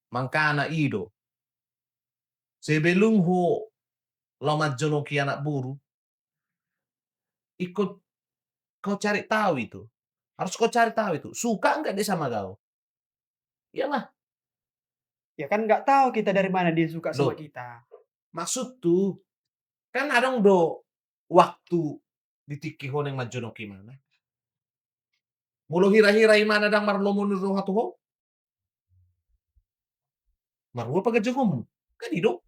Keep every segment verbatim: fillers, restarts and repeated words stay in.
Mangkana i do. Sebelum ho laho manjonoki anak boru, ingkon kau cari tahu itu. Harus kau cari tahu itu. Suka nggak dia sama kau? Iyalah. Ya kan nggak tahu kita dari mana dia suka sama kita. Maksudku, kan adong do waktu di tingki ho naeng manjonok imana. Molo hira-hira imana ndang marlomo ni roha tu ho, marhua paganjongonmu. Kan i do.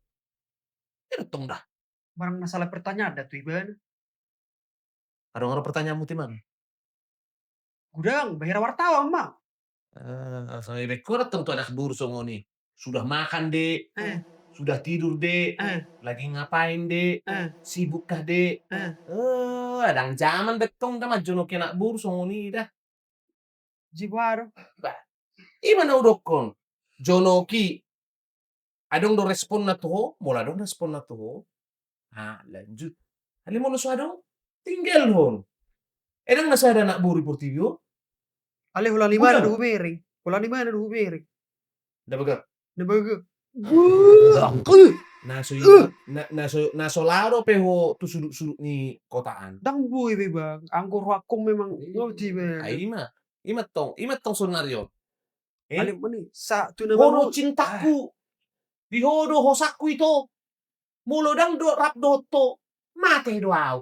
Ia do tong da. Barang masalah pertanyaan da tu ibana. Adong, adong pertanyaanmu tu imana? Godang, ba hira wartawan ma. Ah, so ibaen ho da tong tu anak boru songon i. Sudah makan de, sudah tidur de, lagi ngapain de, sibuk kah de. Eh, ndang jaman da tong da manjonoki anak boru songon i da. Jibo adong. Bah, ima na hudokkon. Jonoki. Adong do responna tu ho, molo adong responna tu ho. Ah, lanjut. Alai molo so adong, tinggalhon. Eh, ndang na sada anak boru di portibi on. Alai holan imana do hubereng. Holan imana do hubereng. Nda bagak. Nda bagak. Na so i, na, na so, na so laho dope ho tu sudut-sudut ni kota an. Ndang boi be, Bang. Anggo rohangku memang ngerti be. Ai ima. Ima tong, ima tong sonari on. Eh? Alai mani, sa tu na ho do cintaku. Di ho do hosangku ito. Molo ndang do rap dohot ho, mate do au.